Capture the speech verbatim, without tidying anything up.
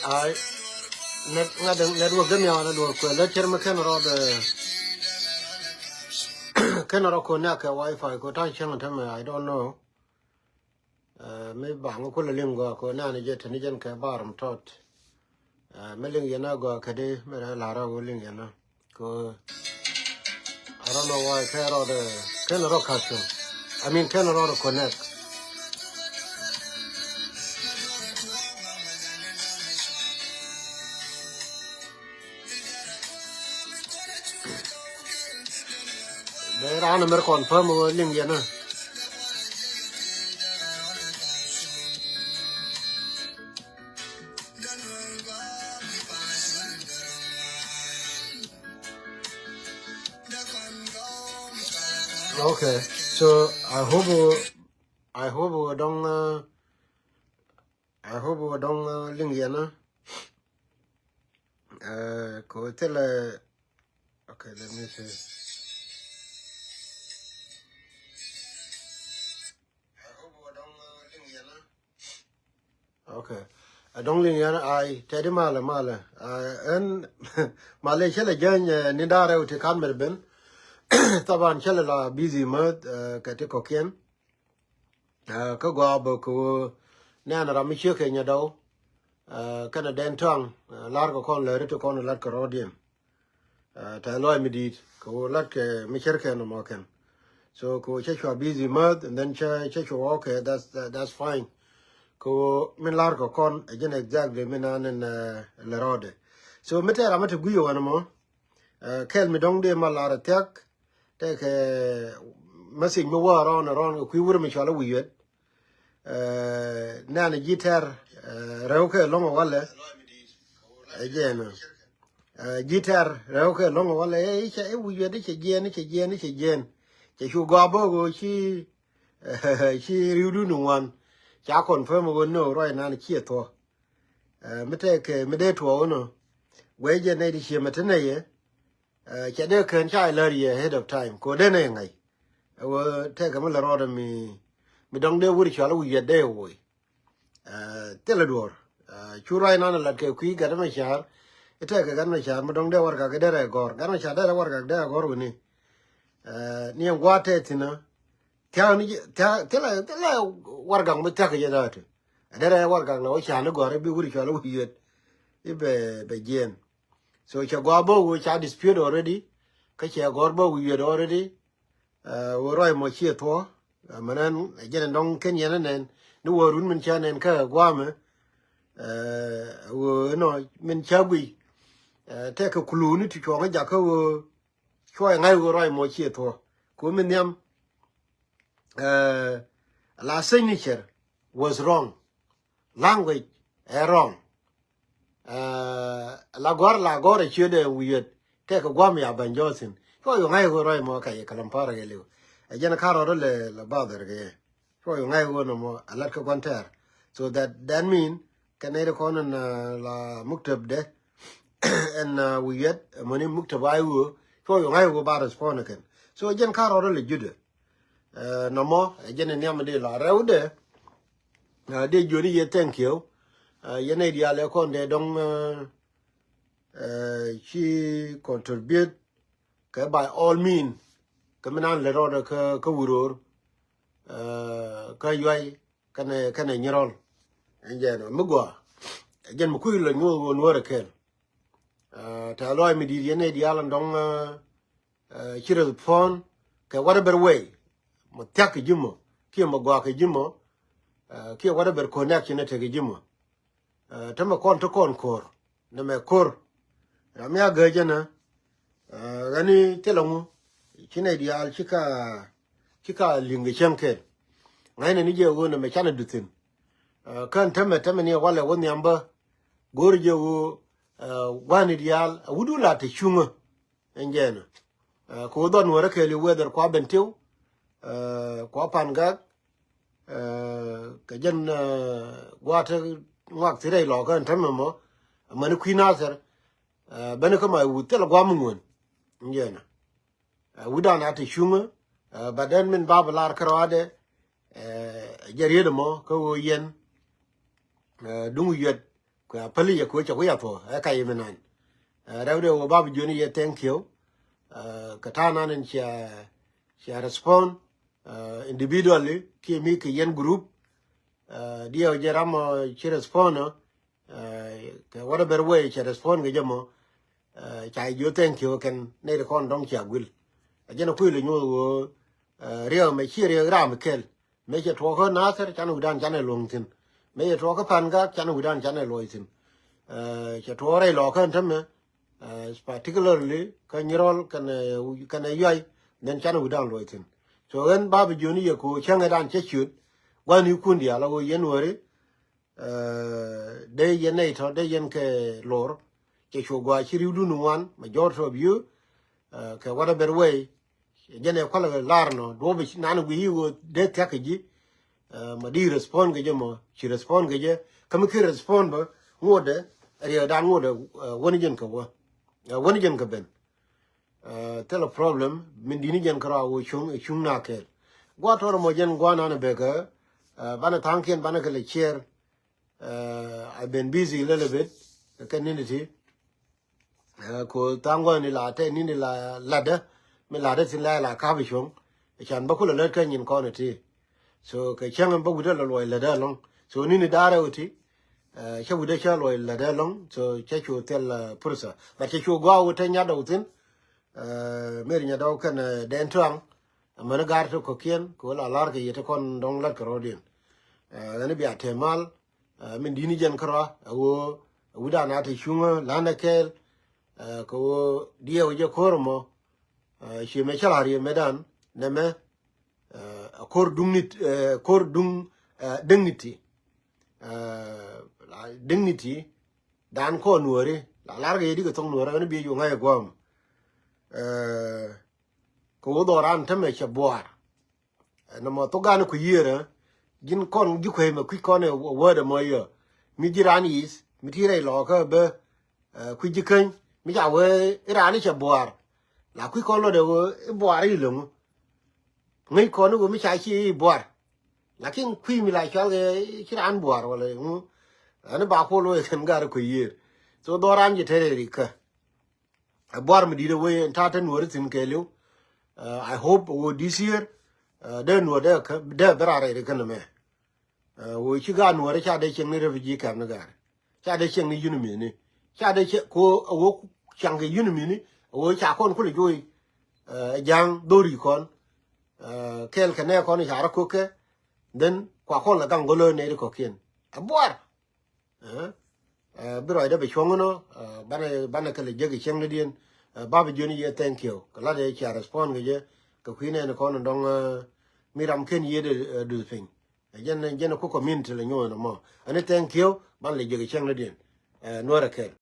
Ai, net, ŋa dee network dee miaw, network kuɛ lät cɛr mi kɛn rɔɔd, eh, kɛn rɔɔd connect kɛ wifi kɛ ta̱ŋ cäŋ tämɛ, I don't know. Eh, mi baŋ kulɛ liŋ gɔaa kɛ nɛn jɛ teni jɛn kɛ bar mi tɔt. Eh, mi liŋ yɛn a gɔaa kɛ di mi rɛ lar a wä liŋ yɛn a. Kɛ I don't know why kɛ rɔɔd, eh, kɛn rɔɔd custom. I mean kɛn rɔɔd connect. Bɛ raan mɛr confirm wä liŋ yɛn a. Okay, so I hope, I hope dɔŋ, uh, I hope dɔŋ, uh, liŋ yɛn a. Uh, ko thilɛ, okay, let me see. Okay. A dɔŋ liŋ yɛn ai tɛt imalɛ malɛ. Ɛn malɛ cɛ lɛ jäny, eh, ni da̱rɛ wä ti kan mɛr ben. Thaban cɛ lɛ la busy mäth, eh, kɛ ti kɔkiɛn. Eh, kä gɔaa bä kɛ wä nɛn ram mi ciek kɛ nyɛ dɔw. Eh, kɛnɛ dɛn tɔaŋ, eh, lar kɛ kɔn lɛ ri ti kɔn lat kɛ rɔɔdiɛn. Uh, tɛ lɔc mi di̱i̱t kɛ ɣöö lat kɛ mi cär kɛ nɔmɔ kɛn. So kɛ ɣöö cä cua busy mäth and then cä, cä cua, okay, that's, that, that's fine. Kɛ ɣöö min lar kɛ kɔn ɛ jɛn exactly min an in, uh, lɛ rɔɔdɛ. So mi tɛ ram mi te gui̱i̱ ɛ wän mɔ, uh, kɛl mi dɔ̱ŋ dee ma lar ɛ thiak tɛ kɛ message mi wä around, around kɛ kui̱ wur mi cual ɛ wi̱i̱ yuet. Eh, nɛn ji̱ tɛr, eh, rɛw kɛ lɔ̱ŋ walɛ. Eh, jɛn. Eh, ji̱ tɛr rɛw kɛ lɔ̱ŋ walɛ. Eh, i̱ cɛ, i̱ wi̱i̱ yuet i̱ cɛ jiɛn, i̱ cɛ jiɛn, i̱ cɛ jiɛn. Cɛ cu gɔaa bä ɣöö ci, eh, ci ri̱wdu ni ŋuan. Ca confirm ɣöö no ruac nan ciɛ thuɔ. Eh, mi tɛkɛ, mi dee tuɔɔk inɔ. Guɛc jɛ nɛy ti ciɛ mɛ ti nɛy yɛ. Eh, cɛ dee kɛn ca ilär yɛ ahead of time. Ko dee nɛ ŋa̱c. Ɛ wä tɛkɛ mi lɛ rɔɔdɛ mi, mi dɔ̱ŋ dee wur cɔal i̱ wi̱i̱ yɛ dee woc. Eh, thilɛ duɔ̱ɔ̱r. Eh, cu ruac nan lat kɛ kui̱ gat mɛ ca̱r. I̱ tɛkɛ gat mɛ ca̱r mi dɔ̱ŋ dee warɛgak i̱ dee rɛ gɔ̱r. Gat mɛ ca̱r dee rɛ warɛgak dee a gɔ̱r wi̱ni. Eh, ni ɛn gua̱a̱th tɛth thi̱n ɔ. Thia̱a̱k ni jɛ, thia̱a̱k, thilɛ, thilɛ warɛgak mi thia̱k kɛ jɛ da̱a̱t. Ɛ dee rɛ warɛgak lɛ wä ca̱r ni gɔ̱r i̱ bi wur cɔal i̱ wi̱i̱ yɛ. I̱ bɛ, bɛ jiɛn. So cɛ gɔaa bä ɣöö ca dispute already. Kä cɛ gɔ̱r bä wi̱i̱ yuet already. Eh, ɣöö ruac mɔ ciɛ thuɔ̱. Eh, mɛn ɛn ɛ jɛn ɛn dɔ̱ŋ ken yɛn ɛ nɛn ni wä run min cä nɛn kä gua̱a̱mɛ. Eh, ɣöö inɔ min cä guiy. Eh, tɛkɛ kulu ni ti cuɔ̱ŋ ɛ jakä ɣöö cuɔ ɛ ŋa̱c ɣöö ruac mɔ ciɛ thuɔ̱. Ku min nhiam. Eh, la signature was wrong. Language ɛ wrong. Eh, la gɔ̱r, la gɔ̱r ɛ ciötdɛ wi̱i̱ yet. Tɛkɛ gua̱a̱m ya ben jɔɔthin. Cuɔ yɛ ŋa̱c ɣöö ruac mɔ kɛ yɛ kɛ lam pa̱r kɛ liw. Ɛ jɛn ka̱r rɔɔdä lɛ, lɛ bother kɛ yɛ. Cuɔ yɛ ŋa̱c ɣöö nɔmɔ a lat kä gua̱n tɛɛr. So that, that mean kɛ nɛy ti kɔn in, eh, la muktab dɛ. Ɛn, eh, wi̱i̱ yet, eh, mɔni muktab a i̱ ɣöö. Cuɔ yɛ ŋa̱c ɣöö ba respond kɛn. So ɛ jɛn ka̱r rɔɔdä lɛ jutdɛ. Eh, nɔmɔ, eh, jɛn in nhiam in di la rɛwdɛ. Eh, dee jiöni yɛ thank you. Eh, yɛn nɛy diaal ɛ kɔn dee dɔ̱ŋ, eh, eh, ci contribute kɛ by all mean, kɛ mi nan lɛ rɔɔdɛ kä, kä Wuror, kä Yuay, kɛnɛ, kɛnɛ Nyirɔl. Ɛn jɛn mi gɔaa. Jɛn mi kui̱ lɔ nyuɔth ɣöö Nuäär ɛ kɛl. Tɛ lɔc mi di̱i̱t yɛn nɛy diaal ɛn dɔ̱ŋ ci respond kɛ whatever way. Mɔ thia̱k kɛ ji̱ mɔ kiɛ mɔ gɔaa kɛ ji̱ mɔ kiɛ whatever connection ɛ tekɛ ji̱ mɔ. Tämɛ kɔn ti kɔn ko̱r nɛmɛ ko̱r. Ram mi a gääc ɛnɛ ɣäni thilɛ ŋu ci nɛy diaal ci ka, ci ka li̱ŋ kɛ cäŋ kɛl. Ŋa̱cnɛ ni jɛ ɣöö nɛmɛ canɛ duth thi̱n. Kän tämɛ tämɛ ni walɛ wä nhiam bä go̱o̱r jɛ ɣöö gua̱ni diaal a wutdu la te cuŋä. Ɛn jɛn kɛ wä dhɔn wärä kɛɛliw whether kua Bentiu, kua Pangak, kɛ jɛn gua̱a̱th te ŋuak thirɛ ilɔkä ɛn tämɛ mɔ. Amäni kui̱ Nathɛr bäni kä ma wut thilɛ gua̱a̱m ŋuän. Ɛn jɛn wutdan a te cuŋä. But then min ba bi lar kärɔadɛ jɛ riet ɛmɔ kä ɣöö yɛn duŋ yuɛt kuɛ a päli yɛ kuɛ cɛ kui̱ a thuɔ ɛ ka yɛ mi nan. Rɛwdɛ wä bap jioni yɛ thank you. Kɛ ta̱a̱ nan in cia, cia respond individually kiɛ mi kɛ yɛn group. Diɛw jɛ ram ci respond kɛ whatever way cɛ respond kɛ jɛ mɔ. Ca jiö thank you kɛn nɛy ti kɔn dɔ̱ŋ cia guil. A jɛn a kui̱ lɛ nyuɔth ɣöö riɛw mɛ ci riɛw ram kɛl. Mëë cɛ tuɔɔkä Nathɛr canɛ wi̱dan canɛ luɔ̱ŋ thi̱n. Mëë cɛ tuɔɔkä Pangak canɛ wi̱dan canɛ luɔ̱c thi̱n. Cɛ tuɔɔk rɛy lɔɔkä ɛn tämɛ particularly kä Nyirɔl kɛnɛ, kɛnɛ Yuay. Then canɛ wi̱dan luɔ̱c thi̱n. So ɣän bap jioni yɛ ko̱ cäŋɛdan cä ciöt. Gua̱n i̱ kun diaal a ɣöö yɛn wääri dee yɛn nɛy tɔ̱ dee yɛn kɛ lor. Cɛ cu gɔaa ci ri̱wdun ŋuan majority of you. Kɛ whatever way jɛn ɛ kualɛ lar nɔ duɔ̱p nan gui̱i̱ ɣöö dee thia̱k kɛ ji̱. Ma di respond kɛ jɛ mɔ ci respond kɛ jɛ kä mi ki respond bä ŋotdɛ riɛkdan ŋotdɛ wäni jɛn kɛ wä wäni jɛn kɛ ben. Thilɛ problem min di̱t ni jɛn kärɔa wä cuŋ ɛ cuŋ na kɛɛl. Gua̱a̱th tɔrɔ mɔ jɛn gua̱a̱th nan bɛ kɛ banɛ tha̱a̱ŋkiɛn banɛ kɛ lɛ ciɛɛr. I've been busy a little bit kɛ nini ti. Ko tha̱a̱ŋ gua̱a̱th ni la tɛ nini la latdä mi latdä thin la la ka̱p cuŋ. Can bä kulɛ lät kä nyin kɔn ti. So kɛ cäŋ bä wutdä lɔ luɔc lätdä ɛlɔ̱ŋ. So nini da̱rɛ wä ti cä wutdä cä luɔc lätdä ɛlɔ̱ŋ. So cä cu thil pursa but cä cu gua̱a̱ wä te nyatdä wä thin. Meri nyatdä wä kɛn dɛn tuaŋ. Amäni ga̱r ti kɔ̱kiɛn kɛ wä la la̱r kɛ yɛ ti kɔn dɔ̱ŋ lät kɛ rɔ̱diɛn. Ɣän i̱ bia te mal min di̱t ni jɛn kärɔa ɛ ɣöö wi̱dan a te cuŋä la̱nɛ kɛɛl. Kɛ ɣöö diɛw jɛ ko̱r ɛmɔ ci mɛ cä la̱r yɛ mɛtdan nɛmɛ. A ko̱r duŋ nit ko̱r duŋ dignity. Dignity dan kɔn nuɔri la lar kɛ yɛ di kɛ thok nuɔri kɛn bi ju ŋa̱c ɛ guam. Kɛ wä dhɔran tämɛ cɛ buar. Nɔmɔ thok gan ku yier ji̱n kɔn ji̱ kuey mɛ kui̱ kɔn ɛ word ɛmɔ yɛ mi ji̱ ran yi̱th mi ti rɛy lɔɔkä bä. Kui̱ ji̱ käny mi ca wee i̱ raan i̱ cɛ buaar. La kui̱ kɔn lɔt ɛ wee i̱ buaar i̱ lo̱ŋ. Ŋäc kɔn i̱ wee mi ca ci i̱ buaar. Lakin kui̱ mi la cual kɛ ci raan buaar wala ŋu. Ɛn i̱ ba kuɔl wee kɛn gar kui̱ yiëër. So dhɔran ji̱ te rɛy rikä. Ɛ buaar mi di̱t ɛ wee ɛn ta̱a̱ te nuɔ̱ɔ̱ri thi̱n kɛɛliw. I hope wee this year dee nuɔ̱ɔ̱r dee kä dee bɛ raar rɛy rikä nɛmɛ. Ɛ wee ci gaat nuɔ̱ɔ̱ri ca dee cieŋni refugee camp ni gaari. Ca dee cieŋni unit ni. Ca dee cieŋ ko ɛ wee caŋ kɛ unit ni. Ɛ wee ca kɔn kulɛ juɔy. Ɛ ja̱a̱ŋ dhori kɔn. Kɛɛl kɛ nɛ kɔn ca rɔ ko̱kɛ. Then kua kɔn lɛ gaŋ gɔlä nɛy ti kɔ̱kiɛn. Ɛ buar. Bi ruacdä bɛ cuɔ̱ŋ inɔ banɛ, banɛ kɛ lɛ jek ɛ cieŋnidiɛn. Bapɛ jiön yɛ thank you kɛ lat ɛ cia respond kɛ jɛ. Kɛ kui̱ nɛn kɔn in dɔ̱ŋ mi ram ken yiëëdɛ duth piny. Jɛn, jɛn ku community lɛ nyuɔ̱ɔ̱n ɛmɔ ɛn i̱ thank you ban lɛ jek ɛ cieŋnidiɛn. Nuɔrɛ kɛl.